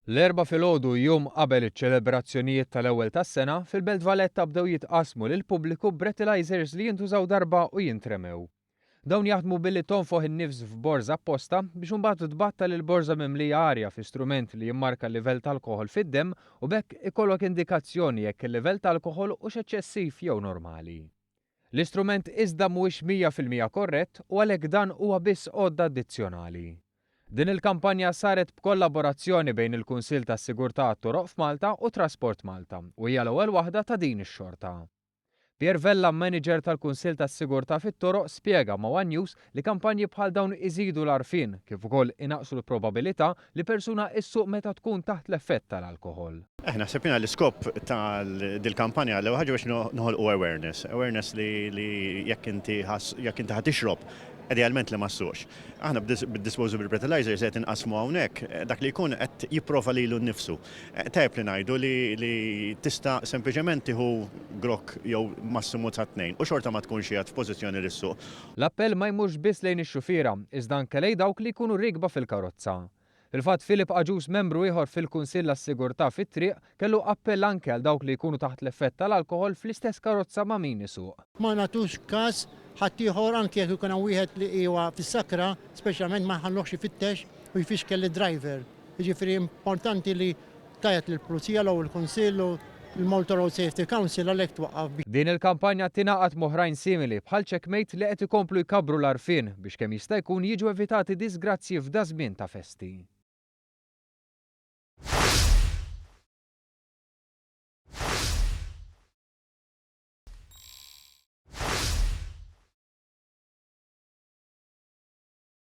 L-Erbgħa filgħodu jum qabel iċ-ċelebrazzjonijiet tal-Ewwel tas-Sena, fil-Belt Valletta bdew jitqassmu lill-pubbliku breathalyzers li jintużaw darba u jintremew. Dawn jaħdmu billi tonfoħ in-nifs f'borża apposta biex imbagħad tbattal il-borża mimlija arja fi strument li jimmarka l-livell t'alkoħol fid-demm u b'hekk ikollok indikazzjoni jekk il-livell t'alkoħol hux eċċessiv jew normali. L-istrument iżda mhuwiex 100% korrett u għalhekk dan huwa biss għodda addizzjonali. Din il-kampanja saret b'kollaborazzjoni bejn il-Kunsill tas-Sigurtà għat-Toroq f'Malta u Trasport Malta u hija l-ewwel waħda ta' din ix-xorta. Pierre Vella, Manager tal-Kunsill tas-Sigurtà fit-Toroq spjega ma' one News li kampanji bħal dawn iżidu l-għarfien kif ukoll inaqqsu l-probabilità li persuna issuq meta tkun taħt l-effett tal-alkoħol. Eh, naħseb jiena l-iskop ta' dil-kampanja l-ewwel ħaġa biex noħolqu awareness, awareness li jekk inti jekk inti ħa tixrob, idealment li ma ssuqx. Aħna bid-disposable breathalyzers qed inqassmu hawnhekk, dak li jkun qed jipprova lilu nnifsu. Tajjeb li ngħidu li tista' sempliċement tieħu grokk jew massimu ta' tnejn u xorta ma tkunx qiegħed f'pożizzjoni li ssuq. L-appell ma jmurx biss lejn ix-xufiera, iżda anke lejn dawk li jkunu riekba fil-karozza. Fil-fatt Philip Agius membru ieħor fil-Kunsill għas-Sigurtà fit-Triq kellu appell anke għal dawk li jkunu taħt l-effett tal-alkoħol fl-istess karozza ma' min isuq. Ma nagħtux kas ħaddieħor anke jekk ikun hawn wieħed li huwa fis-sakra, speċjalment ma nħalluhx ifittex u jfixkel lid-driver. Jiġifieri importanti li tgħajjat lill-Pulizija l-ewwel il-Kunsill u l-Malta Road Safety Council għalhekk twaqqaf biex. Din il-kampanja tingħaqad m'oħrajn simili bħal Checkmate li qed ikomplu jkabbru l-għarfien biex kemm jista' jkun jiġu evitati diżgrazzji f'daż-żmien ta' festi.